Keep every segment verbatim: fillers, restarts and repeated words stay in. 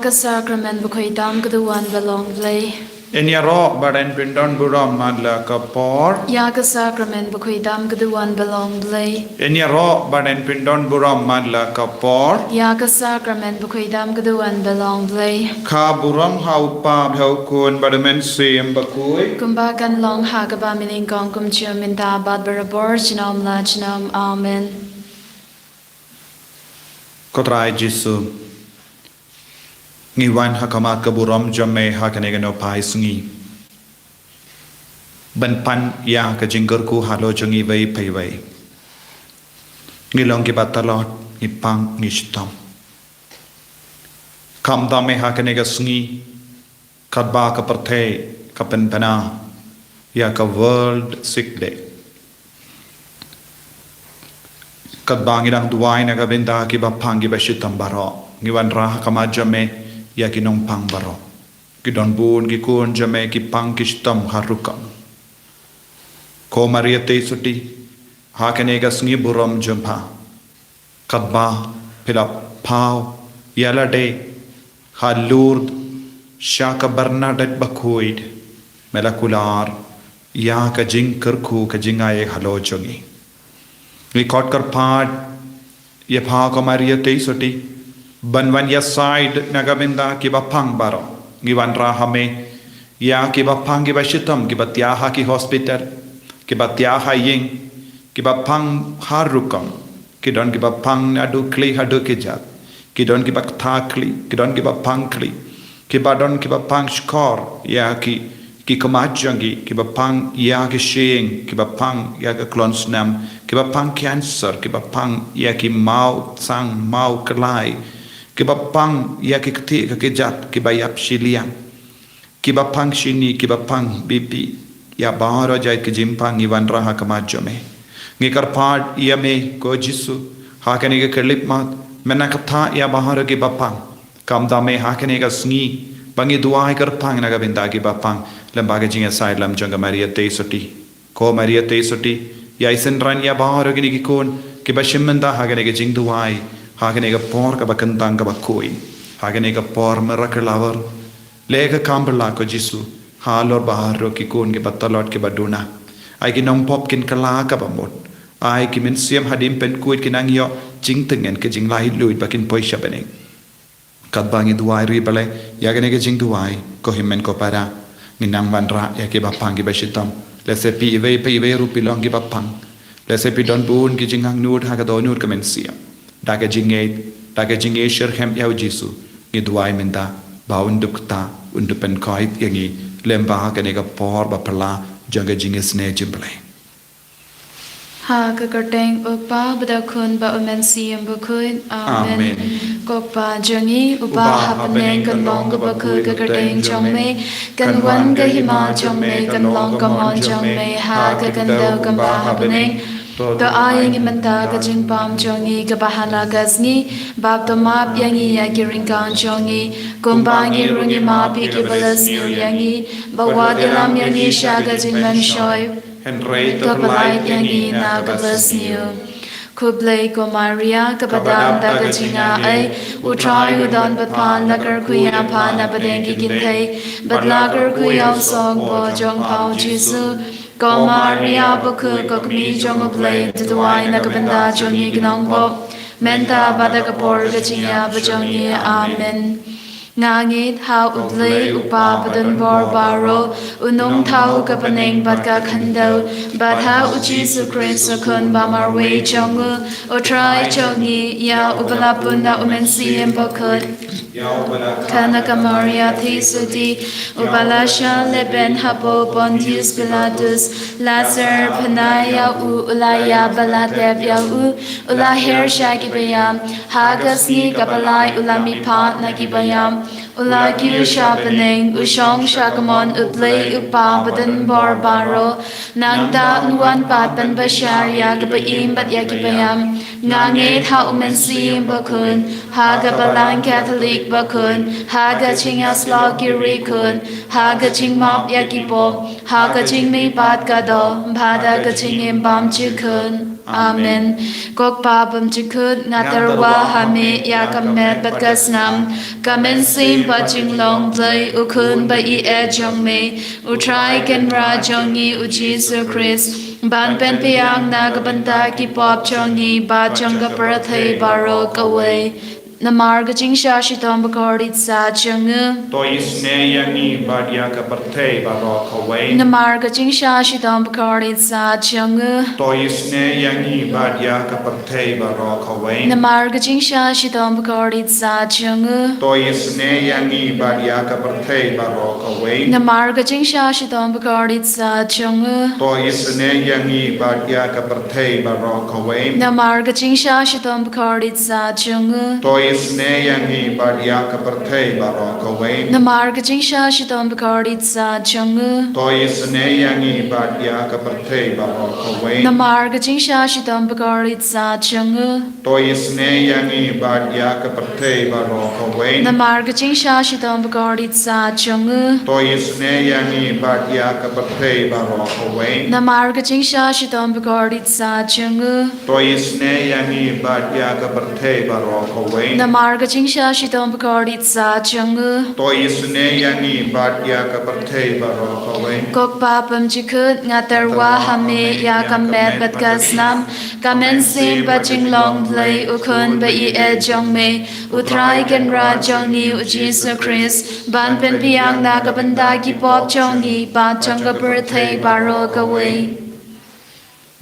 Ka sakramen bakhuid tam ka duwan ba long Blei. Yn ïaroh bad yn pyndon burom man la ka por. Ïa ka sakramen bakhuid tam ka duwan ba long Blei. Yn ïaroh bad yn pyndon burom man la ka por. Ïa ka sakramen bakhuid tam ka duwan ba long Blei. Ka burom ha u Kpa bad ha u Khun bad ha u Mynsiem Bakhuid. Kumba kan long ha kaba mynnyngkong, kumjuh mynta bad barabor junom la junom. Amen. Ko Trai Jisu, ngi wan ha khmat ka burom jong me ha kane ka nohphai sngi ban pan ïa ka jingkyrkhu halor jong ngi iwei pa iwei. Ngi long kiba tlot, ngi pang, ngi shitom. Kumta me ha kane ka sngi, katba ka pyrthei ka pynbna ïa ka World Sick Day, katba ngi dang duwai na ka bynta kiba pang kiba shitom baroh, ngi wanrah ha khmat jong me ïa ki nongpang baroh. Ki don bun ki khun jong me ki pang ki shitom har rukom. Ko Maria Theisotti, ha kane ka sngi burom jong pha, katba phi la paw ïa lade ha Lourdes sha ka Bernadette Bakhuid, me la kular ïa ka jingkyrkhu, ka jingaiei halor jong ngi. Ngi khot kyrpad ïa pha ko Maria Theisotti ban wan ïasaid na ka bynta kiba pang baroh. Ngi wanrah ha me ïa kiba pang kiba shitom, kiba thiah ha ki hospital, kiba thiah ha ïing, kiba pang har rukom. Ki don kiba pang naduh khlieh haduh kjat. Ki don kiba kthah khlieh, ki don kiba pang khlieh. Kiba don kiba pang shkor ïa ki, ki khmat jong ki, kiba pang ïa ki shyieng, kiba pang ïa ka klon snem, kiba pang cancer, kiba pang ïa ki maw tsang maw klai, kiba pang ïa ki ktieh ka kjat, kiba ïap shiliang, kiba pang shini, kiba pang B P, ïa baroh jait ki jingpang ngi wanrah ha khmat jong me. Ngi kyrpad ïa me ko Jisu, ha kane ka khyllipmat, men nang kthah ïa baroh kiba pang. Kumta me ha kane ka sngi, ba ngi duwai kyrpang na ka bynta kiba pang, lyngba ka jingïasaid lam jong ka Maria Theisotti. Ko Maria Theisotti, ïai synran ïa baroh kine ki khun kiba shim bynta ha kane ka jingduwai, ha kane ka por kaba kyntang kaba khuid, ha kane ka por miracle hour. Leh ka kam ba la ko Jisu halor baroh ki khun kiba tlot kiba duna. Ai ki nongpop kin kylla kaba mut. Ai ki mynsiem hadien pynkhuid kin nang ïoh jingtngen, ka jinglaitluid ba kin poi sha bneng. Katba ngi duwai ri Blei ïa kane ka jingduwai, ko hynmen ko para, ngi nang wanrah ïa kiba pang kiba shitom. Lehse phi iwei pa iwei ruh phi long kiba pang. Lehse phi don bun ki jingangnud ha ka dohnud ka mynsiem. Da ka jingngeit, da ka jingïashyrkhei ïa u Jisu, ngi duwai mynta ba un dup kta, un dup pynkhuid ïa ngi lyngba kane ka por ba phylla jong ka jingisynei jong U Blei. Ha ka kyrteng U Kpa bad U Khun bad U Mynsiem Bakhuid. Amen. Amen. Ko Kpa jong ngi uba ha bneng, kan long kaba khuid ka kyrteng jong me, kan wan ka hima jong me, kan long ka mon jong me ha ka khyndew kumba ha bneng. To ai ïa ngi mynta ka jingpang jong ngi kaba ha la ka sngi, bad to map ïa ngi ïa ki ryngkang jong ngi, kumba ngi ruh ngi map ïa kiba la sniew ïa ngi, bad wat ïalam ïa ngi sha ka jingpynshoi, hynrei to pynlait ïa ngi na kaba sniew. Khublei ko Maria, kaba dap da ka jingaiei, U Trai u don bad pha, la kyrkhu ïa pha na pdeng ki kynthei, bad la kyrkhu ïa u sohbor jong pha u Jisu. Ko Maria bakhuid, ko Kmie jong U Blei, to duwai na ka bynta jong ngi ki nongpop, mynta bad ha ka por ka jingïap jong ngi. Amen. Nga ngeit ha U Blei U Kpa badonbor baroh, U Nongthaw ka bneng bad ka khyndew, bad ha U Jisu Khrist U Khun ba marwei jong U, U Trai jong ngi, ïa uba la pun da U Mynsiem Bakhuid, kha na ka Maria Theisotti, uba la shah lehbeiñ hapoh Pontius Pilatus, la syrphna ïa u, u la ïap bad la tep ïa u, u la her sha ki baïap, ha ka sngi kaba lai u la mihpat na ki baïap, u la kiew sha bneng, u shong sha ka mon U Blei U Kpa badonbor baroh. Nangta un wan pat ban bishar ïa kiba im bad ïa ki baïap. Nga ngeit ha U Mynsiem Bakhuid, ha ka Balang Katholik bakhun, ha ka jingïasyllok ki riewkhuid, ha ka jingmap ïa ki pop, ha ka jingmihpat ka doh, bad ha ka jingim bymjukut. Amen. Ko Kpa bymjukut, nga tyrwa ha me ïa ka met bad ka snam, ka mynsiem bad jinglong Blei, u Khun ba ïeit jong me, u Trai Kynrad jong ngi u Jisu Khrist, ban pynbiang na ka bynta ki pop jong ngi bad jong ka pyrthei baroh kawei. Namar ka jingshah shitom bakordit sat jong u. To isynei ïa ngi bad ïa ka pyrthei baroh kawei. Namar ka jingshah shitom bakordit sat jong u. To isynei ïa ngi bad ïa ka pyrthei baroh kawei. Namar ka jingshah shitom bakordit sat jong u. To isynei ïa ngi bad ïa ka pyrthei baroh kawei. Namar ka jingshah shitom bakordit sat jong u. To isynei ïa ngi bad ïa ka pyrthei baroh kawei. Namar ka jingshah shitom bakordit sat jong u. To isynei ïa ngi bad ïa ka pyrthei baroh kawei. Namar ka jingshah shitom bakordit sat jong u. To isynei ïa ngi bad ïa ka pyrthei baroh kawei. Namar ka jingshah shitom bakordit sat jong u. To isynei ïa ngi bad ïa ka pyrthei baroh kawei. Namar ka jingshah shitom bakordit sat jong u. To isynei ïa ngi bad ïa ka pyrthei baroh kawei. Namar ka jingshah shitom bakordit sat jong u. To isynei ïa ngi bad ïa ka pyrthei baroh kawei. Namar ka jingshah shitom bakordit sat jong u. To isynei ïa ngi bad ïa ka pyrthei baroh kawei. Ko Kpa bymjukut, nga tyrwa ha me ïa ka met bad ka snam, ka mynsiem bad jinglong Blei, u Khun ba ïeit jong me, u Trai Kynrad jong ngi u Jisu Khrist, ban pynbiang na ka bynta ki pop jong ngi bad jong ka pyrthei baroh kawei.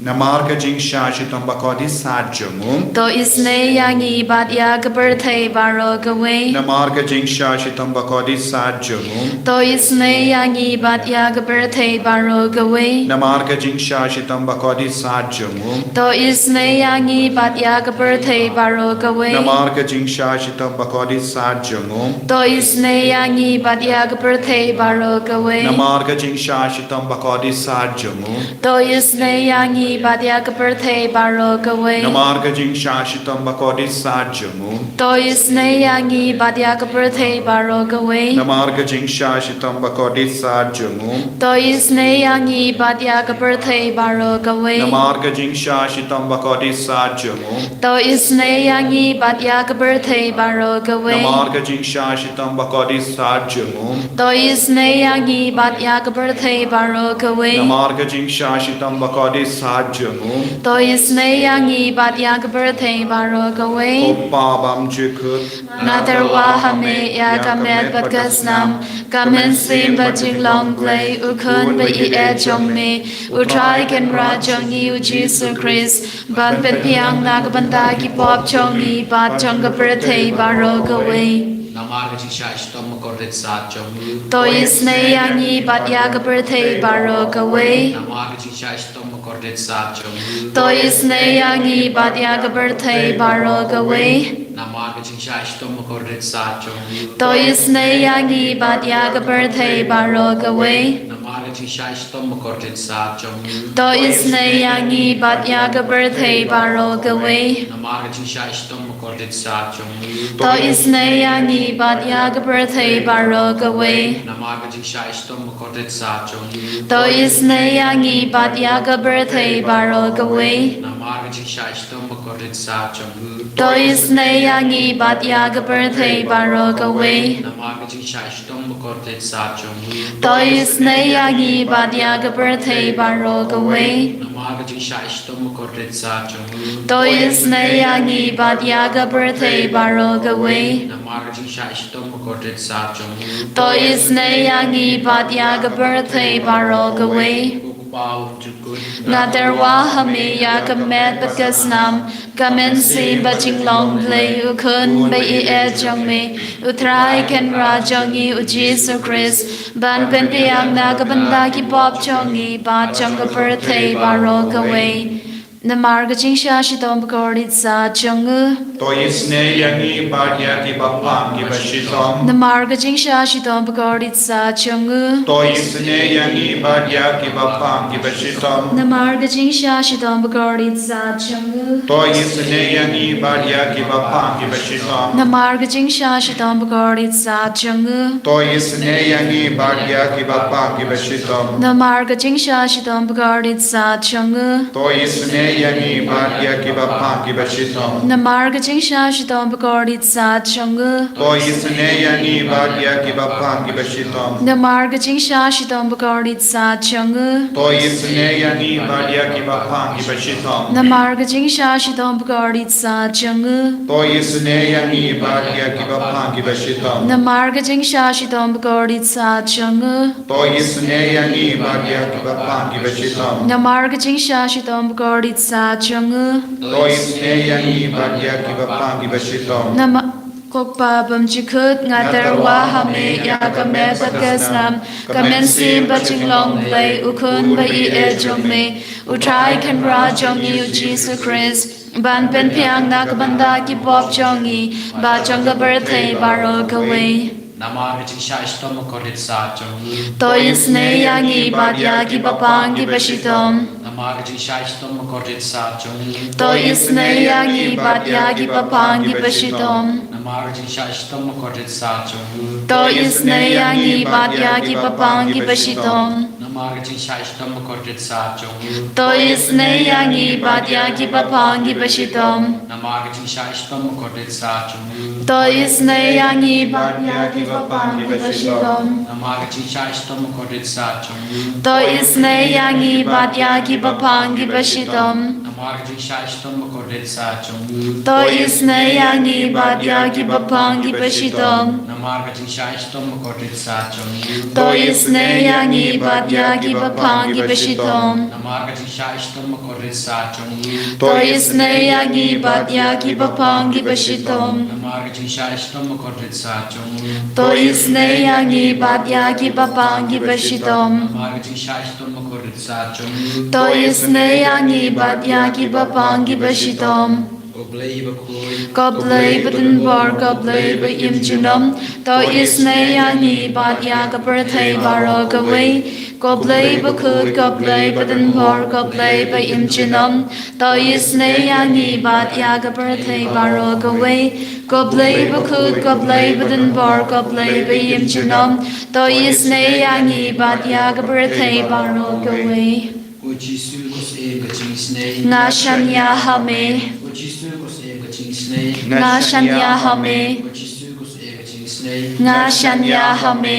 Namar ka jingshah shitom bakordit sat jong u. To isynei ïa ngi bad ïa ka pyrthei baroh kawei. Namar ka jingshah shitom bakordit sat jong u. To isynei ïa ngi bad ïa ka pyrthei baroh kawei. Namar ka jingshah shitom bakordit sat jong u. To isynei ïa ngi bad ïa ka pyrthei baroh kawei. Namar ka jingshah shitom bakordit sat jong u. To isynei ïa ngi bad ïa ka pyrthei baroh kawei. Namar ka jingshah shitom bakordit sat jong u. To isynei ïa ngi bad ïa ka pyrthei baroh kawei. Namar ka jingshah shitom bakordit sat jong u. To isynei ïa ngi bad ïa ka pyrthei baroh kawei. Namar ka jingshah shitom bakordit sat jong u. To isynei ïa ngi bad ïa ka pyrthei baroh kawei. Namar ka jingshah shitom bakordit sat jong u. To isynei ïa ngi bad ïa ka pyrthei baroh kawei. Namar ka jingshah shitom bakordit sat jong u. To isynei ïa ngi bad ïa ka pyrthei baroh kawei. Namar ka jingshah shitom bakordit sat jong u. To isynei ïa ngi bad ïa ka pyrthei baroh kawei. Ko Kpa bymjukut. Nga tyrwa ha me ïa ka met bad ka snam, ka mynsiem bad jinglong Blei, u Khun ba ïeit jong me, u Trai Kynrad jong ngi u Jisu Khrist, ban pynbiang na ka bynta ki pop jong ngi bad jong ka pyrthei baroh kawei. Namar ka jingshah shitom bakordit sat jong u. To isynei ïa ngi bad ïa ka pyrthei baroh kawei. Namar ka jingshah shitom bakordit sat jong u. To isynei ïa ngi bad ïa ka pyrthei baroh kawei. Namar ka jingshah shitom bakordit sat jong u. To isynei ïa ngi bad ïa ka pyrthei baroh kawei. Namar ka jingshah shitom bakordit sat jong u. To isynei ïa ngi bad ïa ka pyrthei baroh kawei. Namar ka jingshah shitom bakordit sat jong u. To isynei ïa ngi bad ïa ka pyrthei baroh kawei. Namar ka jingshah shitom bakordit sat jong u. To isynei ïa ngi bad ïa ka pyrthei baroh kawei. Namar ka jingshah shitom bakordit sat jong u. To isynei ïa ngi bad ïa ka pyrthei baroh kawei. Namar ka jingshah shitom bakordit sat jong u. To isynei ïa ngi bad ïa ka pyrthei baroh kawei. Namar ka jingshah shitom bakordit sat jong u. To isynei ïa ngi bad ïa ka pyrthei baroh kawei. Namar ka jingshah shitom bakordit sat jong u. To isynei ïa ngi bad ïa ka pyrthei baroh kawei. Ko Kpa bymjukut. Nga tyrwa ha me ïa ka met bad ka snam, ka mynsiem bad jinglong Blei, u Khun ba ïeit jong me, u Trai Kynrad jong ngi u Jisu Khrist, ban pynbiang na ka bynta ki pop jong ngi bad jong ka pyrthei baroh kawei. Namar ka jingshah shitom bakordit sat jong u. To isynei ïa ngi bad ïa kiba pang kiba shitom. Namar ka jingshah shitom bakordit sat jong u. To isynei ïa ngi bad ïa kiba pang kiba shitom. Namar ka jingshah shitom bakordit sat jong u. To isynei ïa ngi bad ïa kiba pang kiba shitom. Namar ka jingshah shitom bakordit sat jong u. To isynei ïa ngi bad ïa kiba pang kiba shitom. Namar ka jingshah shitom bakordit sat jong u. To isynei ïa ngi bad ïa kiba pang kiba shitom. Namar ka jingshah shitom bakordit sat jong u. To isynei ïa ngi bad ïa kiba pang kiba shitom. Namar ka jingshah shitom bakordit sat jong u. To isynei ïa ngi bad ïa kiba pang kiba shitom. Namar ka jingshah shitom bakordit sat jong u. To isynei ïa ngi bad ïa kiba pang kiba shitom. Namar ka jingshah shitom bakordit sat jong u. To isynei ïa ngi bad ïa kiba pang kiba shitom. Namar ka jingshah shitom bakordit sat jong u. To isynei ïa ngi bad ïa kiba pang kiba shitom. Namar, ko Kpa bymjukut, nga tyrwa ha me ïa ka met bad ka snam, ka mynsiem bad jinglong Blei, u Khun ba ïeit jong me, u Trai Kynrad jong ngi u Jisu Khrist, ban pynbiang na ka bynta ki pop jong ngi bad jong ka pyrthei baroh kawei. Namar ka jingshah shitom bakordit sat jong u. To isynei ïa ngi bad ïa kiba pang kiba shitom. Namar ka jingshah shitom bakordit sat jong u. To isynei ïa ngi bad ïa kiba pang kiba shitom. Namar ka jingshah shitom bakordit sat jong u. To isynei ïa ngi bad ïa kiba pang kiba shitom. Namar ka jingshah shitom bakordit sat jong u. To isynei ïa ngi bad ïa kiba pang kiba shitom. Namar ka jingshah shitom bakordit sat jong u. To isynei ïa ngi bad ïa kiba pang kiba shitom. Namar ka jingshah shitom bakordit sat jong u. To isynei ïa ngi bad ïa kiba pang kiba shitom. Namar ka jingshah shitom bakordit sat jong u. To isynei ïa ngi bad ïa kiba pang kiba shitom. Namar ka jingshah shitom bakordit sat jong u. To isynei ïa ngi bad ïa kiba pang kiba shitom. Namar ka jingshah shitom bakordit sat jong u. To isynei ïa ngi bad ïa kiba pang kiba shitom. Namar ka jingshah shitom bakordit sat jong u. To isynei ïa ngi bad ïa kiba pang kiba shitom. Namar ka jingshah shitom bakordit sat jong u. To isynei ïa ngi bad ïa kiba pang kiba shitom. Ko Blei bakhuid. Ko Blei badonbor, ko Blei ba im junom. To isynei ïa ngi bad ïa ka pyrthei baroh kawei. Ko Blei bakhuid, ko Blei badonbor, ko Blei ba im junom. To isynei ïa ngi bad ïa ka pyrthei baroh kawei. Ko Blei bakhuid, ko Blei badonbor, ko Blei ba im junom. To isynei ïa ngi bad ïa ka pyrthei baroh kawei. Ko Jisu, ko Syiem ka jingisynei. Nga shaniah ha me. Ko Jisu, ko Syiem ka jingisynei. Nga shaniah ha me. Ko Jisu, ko Syiem ka jingisynei. Nga shaniah ha me.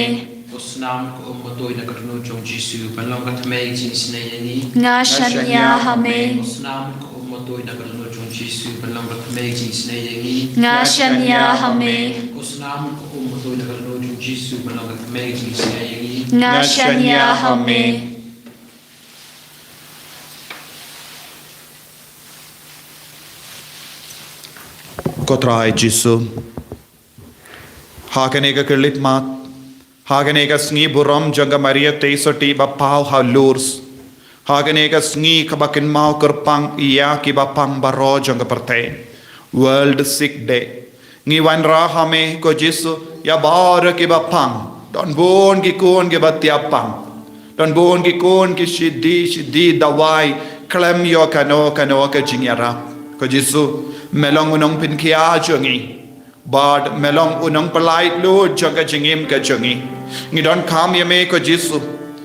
Ko snam ka um matoh na ka dohnud jong Jisu, ban long ka thymmei ka jingisynei ïa ngi. Nga shaniah ha me. Ko snam ka um matoh na ka dohnud jong Jisu, ban long ka thymmei ka jingisynei ïa ngi. Nga shaniah ha me. Ko snam ka um matoh na ka dohnud jong Jisu, ban long ka thymmei ka jingisynei ïa ngi. Nga shaniah ha me. Ko Trai Jisu, ha kane ka khyllipmat, ha kane ka sngi burom jong ka Maria Theisotti ba paw ha Lourdes, ha kane ka sngi kaba kynmaw kyrpang ïa kiba pang baroh jong ka pyrthei, World Sick Day, ngi wanrah ha me, ko Jisu, ïa baroh kiba pang. Don bun ki khun kiba thiah pang. Don bun ki khun ki shidi shidi dawai khlem ïoh kano kano ka jingïarap. Ko Jisu, me long u nongpynkhiah jong ngi, bad me long u nongpynlait lut jong ka jingim ka jong ngi. Ngi donkam ïa me, ko Jisu.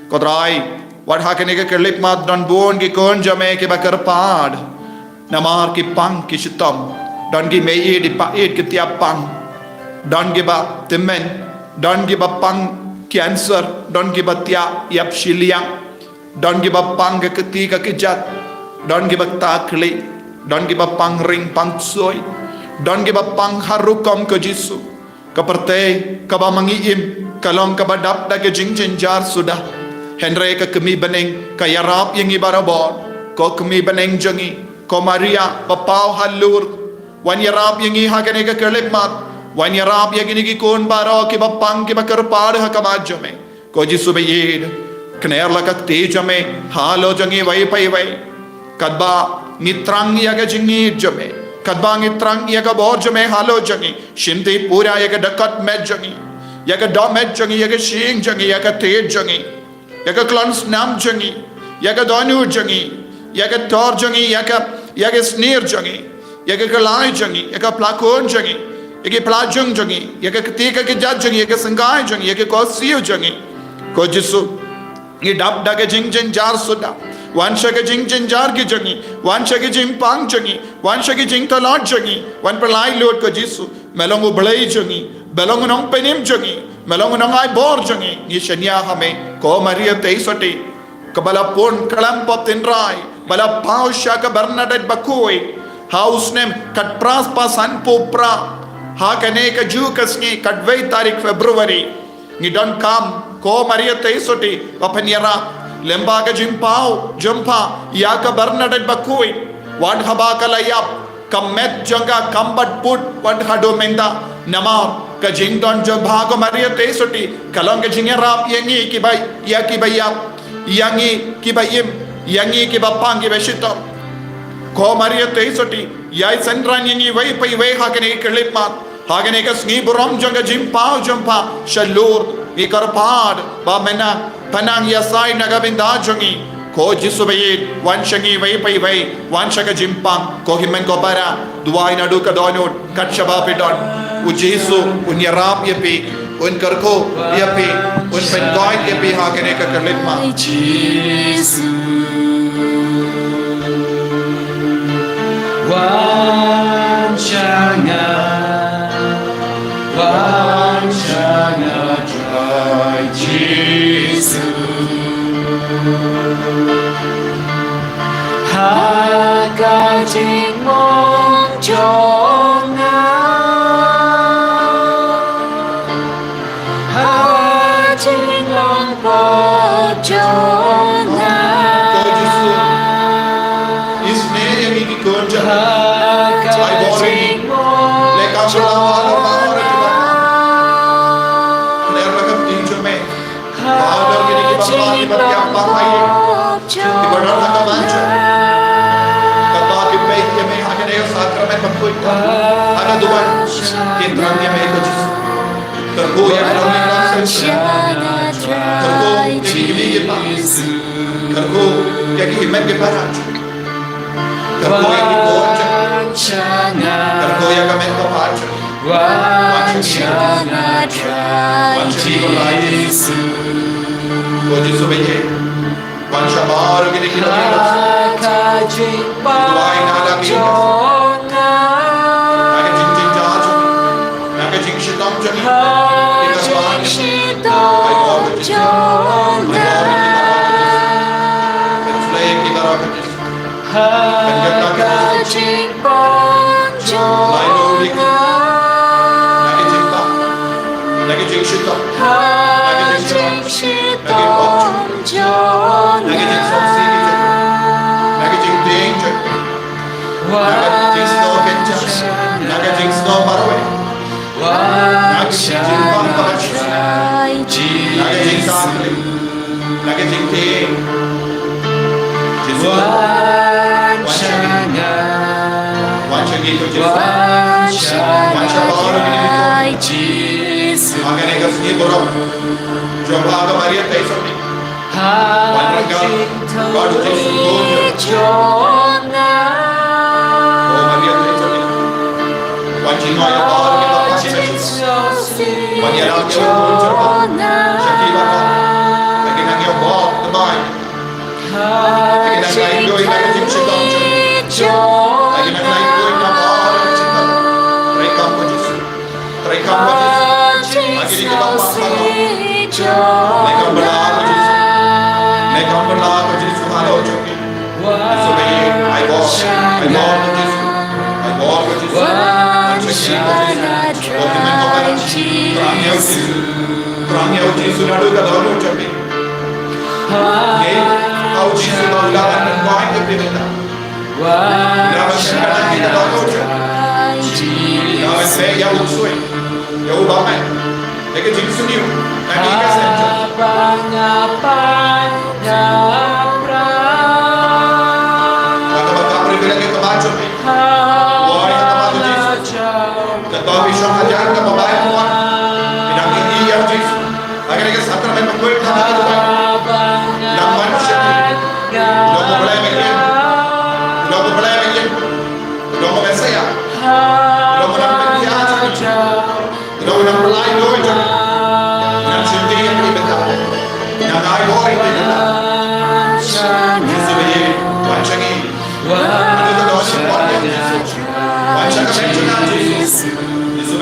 Ko Trai, wat ha kane ka khyllipmat don bun ki khun jong me kiba kyrpad namar ki pang ki shitom. Don ki mei-ïeit i pa-ïeit ki thiah pang. Don kiba tymmen. Don kiba pang cancer. Don kiba thiah ïap shiliang. Don kiba pang ka kti ka kjat. Don kiba kta khlieh. Don kiba pang ring pang ksuid. Don kiba pang har rukom, ko Jisu. Ka pyrthei kaba ma ngi im ka long kaba dap da ka jingjynjar suda. Hynrei ka kmie bneng ka ïarap ïa ngi barabor. Ko kmie bneng jong ngi, ko Maria ba paw ha Lourdes, wan ïarap ïa ngi ha kane ka khyllipmat. Wan ïarap ïa kine ki khun baroh kiba pang kiba kyrpad ha khmat jong me. Ko Jisu ba ïeit, kner la ka kti jong me halor jong ngi iwei pa iwei. Katba ngi thrang ïa ka jingïeit jong me, katba ngi thrang ïa ka bor jong me halor jong ngi, shimti pura ïa ka dkhot met jong ngi, ïa ka dohmet jong ngi, ïa ka shyieng jong ngi, ïa ka thied jong ngi, ïa ka klon snam jong ngi, ïa ka dohnud jong ngi, ïa ka tor jong ngi, ïa ka, ïa ka snier jong ngi, ïa ka khlai jong ngi, ïa ka pla khun jong ngi, ïa ki pla jong jong ngi, ïa ka kti ka kjat jong ngi, ïa ka syngkai jong ngi, ïa ka khohsiew jong ngi. Ko Jisu, ngi dap da ka jingjynjar suda. Wan sha ka jingjynjar ki jong ngi, wan sha ki jingpang jong ngi, wan sha ki jingtalot jong ngi, wan pynlait lut ko Jisu. Me long U Blei jong ngi, me long U Nongpynim jong ngi, me long U Nongaibor jong ngi, ngi shaniah ha me, ko Maria Theisotti. Kaba la pun khlem pop tynrai, ba la paw sha ka Bernadette Bakhuid. Ha u snem khatphra spah sanphew phra. Ha kane ka juh ka sngi khatwei tarik February. Ngi donkam, ko Maria Theisotti, ba phin ïarap. Lyngba ka jingpaw jong pha ïa ka Bernadette Bakhuid. Wat haba ka la ïap, ka met jong ka kam pat bud wat haduh mynta. Namar ka jingdon jong pha ko Maria Theisotti ka long ka jingïarap ïa ngi kiba, ïa kiba ïap, ïa ngi kiba im, ïa ngi kiba pang kiba shitom. Ko Maria Theisotti, ïai synran ïa ngi iwei pa iwei ha kane ka khyllipmat. Ha kane ka sngi burom jong ka jingpaw jong pha sha Lourdes, ngi kyrpad ba men nang pynang ïasai na ka bynta jong ngi. Ko Jisu ba ïeit, wan sha ngi iwei pa iwei, wan sha ka jingpang, ko hynmen ko para, duwai naduh ka dohnud, kat shaba phi don. U Jisu un ïarap ïa phi, un kyrkhu ïa phi, un pynkoit ïa phi ha kane ka khyllipmat. Jisu. Wan sha nga, wan sha nga Trai Jisu. Ha ka jingmong jong nga, ha jinglong bor jong nga. Ko Jisu, isynei ïa ngi ki khun jong pha. Ai bor ïa ngi. Leh kam sha la ha la ha la ki ba. Leh ba kam ti jong me. Ba don kine kiba pang, kiba thiang pang ai. Kiba don ha ka ban jong. Kaba ki peit ïa me ha kane ka sakramen ba khuid. Ha ka duwan. Kin thrang ïa me ko Jisu. Kyrkhu ïa ka dohnud. Kyrkhu ïa ki kmie ki kpa. Kyrkhu ïa ki hynmen ki para. Kyrkhu ïa ki khun jong. Kyrkhu ïa ka met ka phad jong. Wan sha nga Trai Jisu. Ko Jisu ba ïeit. Wan sha baroh kine kiba ïeit. Duwai na la ki. Na ka jingjynjar jong. Na ka jingshitom jong. Ïa ka jingshitom jong. Ai bor ko Jisu. Ai bor ko Jisu. Kan sleh ïa ki baroh ko Jisu. Ha ka jingpang jong nga. Na ka jingpang, na ka jingshitom, na ka jingshitom jong nga. Na ka jingshitom, na ka jingtieng jong nga. Na ka jingsngew kynja, na ka jingsngew marwei. Wan sha nga Trai Jisu. Na ka jingtieng. Wan sha nga. Wan sha nga Trai Jisu. Wan sha nga Trai Jisu. Ha kane ka sngi burom jong pha ko Maria Theisotti. Wan ryngkat bad u Jisu khun jong nga. Ko Maria Theisotti. Wan jngoh ïa baroh kiba pang. Wan ïarap ïa u khun jong pha. Sha kiba pang. Ba kin nang ïoh bor tbai. Ba kin nang laitluid na ka jingshitom jong. Ba kin nang laitluid na baroh ka jingthoh. Treikam ko Jisu. Treikam ko Jisu. Ha kine kiba pang baroh. Treikam bynta ko Jisu. Treikam bynta ko Jisu halor jong ngi. Jisu ba ïeit, ai bor, ai bor ko Jisu. Ai bor ko Jisu. Ai bor ko Jisu. Bor ki men ko Jisu. Thrang ïa u Jisu. Thrang ïa u Jisu naduh ka dohnud jong ngi. Ngi, ha u Jisu ba u la ban pynkoit ïa phi mynta. Ïa ka shisha ka dang ïa ka dohnud jong. Ïa ka shisha ïa u sui. Ïa u ba mai. Ïa ka jingsniew. Ïa ka shisha jong. Ïa ka ba ka privilege ïa ka ba jong. Wai ïa ka ba jong Jisu. Ka ba bi shong hajan ka ba bai ka wan. Ïa ka ïa Jisu. Ïa ka sakramen ba khuid ka ba bai. Ïa man sha. Ïa ka ba bai. Ïa ka ba bai. Ïa ka Messiah. Ïa ka ba bai. Ïa ka ba bai. Ïa ka ba bai. Ïa ka ba bai. Ïa ka ba bai.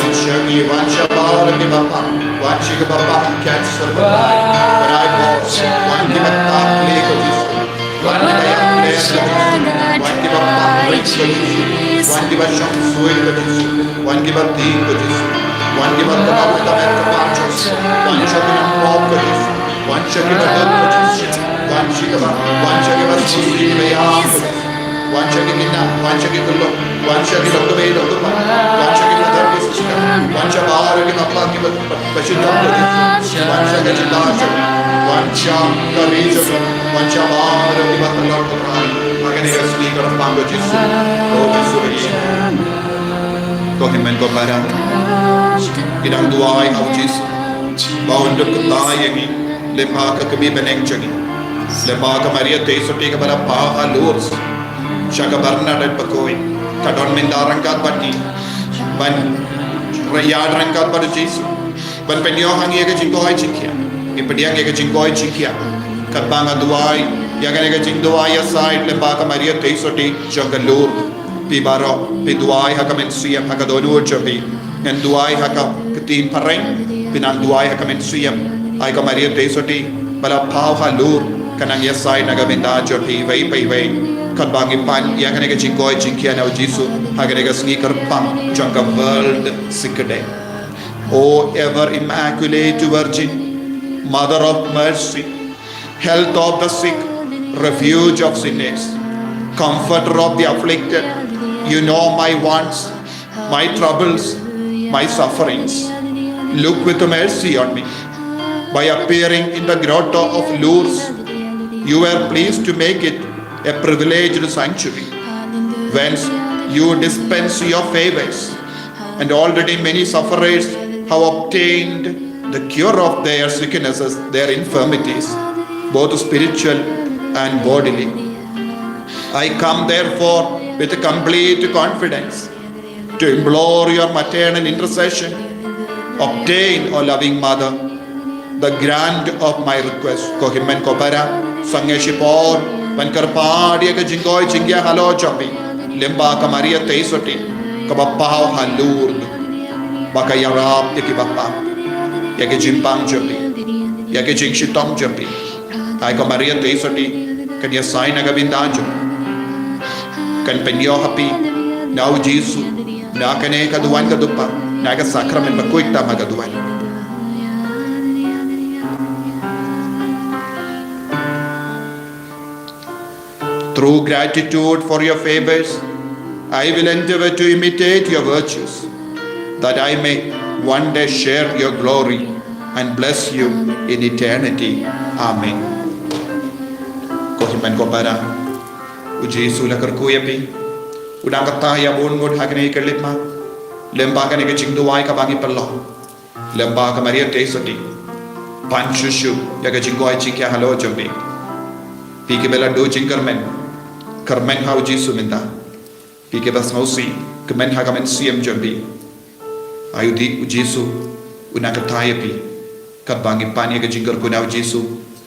Wan sha ngi, wan sha baroh ki bapang, wan sha ki bapang cancer, wan ki bapang ïakleh ko Jisu, wan ki bapang ïakleh ko Jisu, wan ki bapang rit ko Jisu, wan ki bashong suiñ ko Jisu, wan ki batieng ko Jisu, wan ki bapang ïakleh ko Jisu, wan sha ki nongpop ko Jisu. Wan sha ki baduk ko Jisu. Wan sha ki ba, wan sha ki ba sngewsih ki ba ïap ko Jisu. Wan sha ki khynnah, wan sha ki khyllung, wan sha ki ba kmie ba kpa, wan sha ki mother ki sister, wan sha baroh ki bapang ki ba, ba, bashitom ko Jisu. Wan sha ka jylla jong, wan sha ka ri jong, wan sha baroh ki ba tynrai tynrai. Ha kane ka sngi kyrpang ko Jisu. Ko Jisu ïa ngi. Ko hynmen ko para. Ngi dang duwai ha u Jisu. Ba un duk kyrteng ïa ngi. Lyngba ka kmie bneng jong ngi. Lyngba ka Maria Theisotti kaba la paw ha Lourdes. Sha ka Bernadette bakhuid. Ka don mynta ryngkat bad ngi. Ban ïaid ryngkat bad u Jisu. Ban pynïoh ha ngi ïa ka jingduwai jingkhiah. Ngi pdiang ïa ka jingduwai jingkhiah. Katba nga duwai ïa kane ka jingduwai ïasaid lyngba ka Maria Theisotti jong ka Lourdes. Phi baroh, phi duwai ha ka mynsiem ha ka dohnud jong phi. Ngan duwai ha ka ktien phareng, phi nang duwai ha ka mynsiem. Ai ka Maria Theisotti ba la paw ha Lourdes, ka nang ïasaid na ka bynta jong phi iwei pa iwei. Katba ngi pan ïa kane ka jingkoit jingkhiah na u Jisu ha kane ka sngi kyrpang jong ka World Sick Day. O ever Immaculate Virgin, Mother of Mercy, Health of the sick, Refuge of sinners, Comforter of the afflicted, you know my wants, my troubles, my sufferings. Look with mercy on me. By appearing in the grotto of Lourdes, you were pleased to make it a privileged sanctuary, whence you dispense your favors. And already many sufferers have obtained the cure of their sicknesses, their infirmities, both spiritual and bodily. I come therefore with complete confidence to implore your maternal intercession. Obtain, O loving Mother, the grant of my request. Ko hynmen ko para, sangeh shipor ban kyrpad ïa ka jingkoit jingkhiah halor jong phi lyngba ka Maria Theisotti kaba paw ha Lourdes, ba ka ïarap ïa ki bapang, ïa ki jingpang jong phi, ïa ki jingshitom jong phi. Ai ka Maria Theisotti kan ïasaid na ka bynta jong phi, kan pynïoh ha phi na u Jisu, na kane ka duwan ka dupa, na ka sakramen bakhuid tam ha ka duwan. Through gratitude for your favors, I will endeavor to imitate your virtues, that I may one day share your glory and bless you in eternity. Amen. Ko hynmen ko para, u Jisu u la kyrkhu ïa phi. U dang kata ïa bun ngut ha kane ka lipmat. Lyngba kane ka jingduwai kaba ngi pynlong lyngba ka Maria Theisotti, pan shuh shuh ïa ka jingkoit jingkhiah halor jong phi. Phi kiba la duh jingkyrmen, kyrmen ha u Jisu mynta. Phi kiba sngewsih, kmen ha ka mynsiem jong phi. Ai u dei u Jisu u nang kata ïa phi. Katba ngi pan ïa ka jingkyrkhu na u Jisu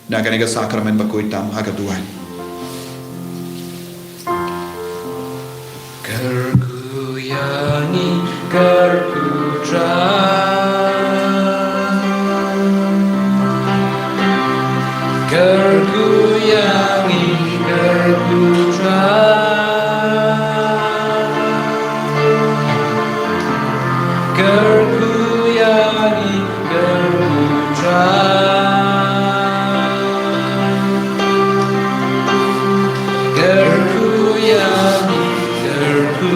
na kane ka sakramen bakhuid tam ha ka duwan. Kyrkhu ïa ngi, kyrkhu Trai. Kyrkhu ïa ngi, kyrkhu Trai. Kyrkhu ïa ngi, kyrkhu Trai. Kyrkhu ïa ngi, kyrkhu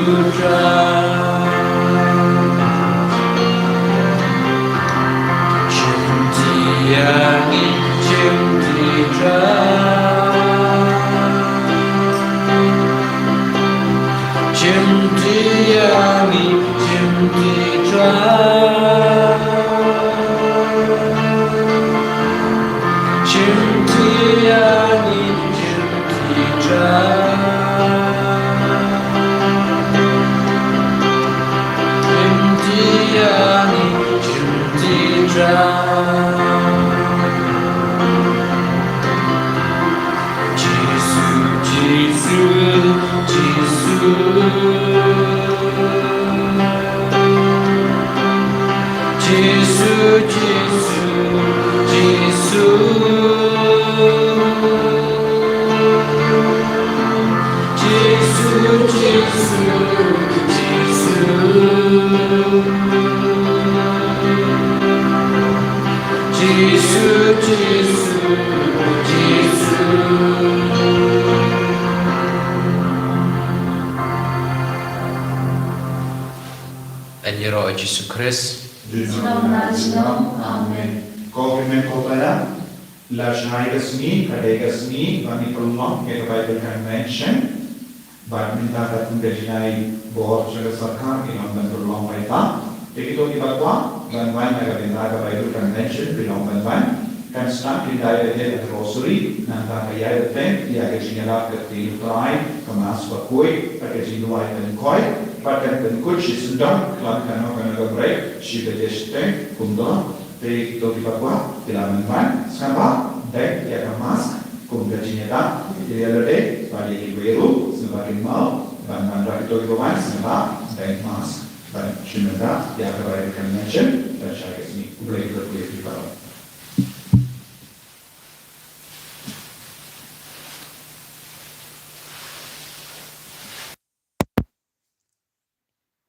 Yn ïaroh Jisu Khrist. Junom na junom. Amen. Ko hynmen ko para, la shai ka sngi, ka dei ka sngi ba ngi pynlong ïa ka Bible Convention. Bad mynta katkum ka jingai bor jong ka sorkar, ngi long ban pynlong paidbah. Te kito kiba kwah ban wan ha ka bynta ka Bible Convention, ki long ban wan. Kan start hynriew baje ka Rosary, nangta ka ïai bteng ïa ka jingïalap ka ktien U Trai, ka Mass bakhuid, bad ka jingduwai kynkhoi, bad kan pynkut shi syndon khlem kano kano ka break, shi baje shiteng kumta. Te kito kiba kwah ki lah ban wan, sngewbha beng ïa ka mask kum ka jingïada ïa lade bad ïa kiwei ruh, sngewbha kin mih ban wan. Bad kito kiba wan, sngewbha beng mask ban shim bynta ïa ka Bible Convention ban shai ka sngi. Khublei, khublei ïa phi baroh.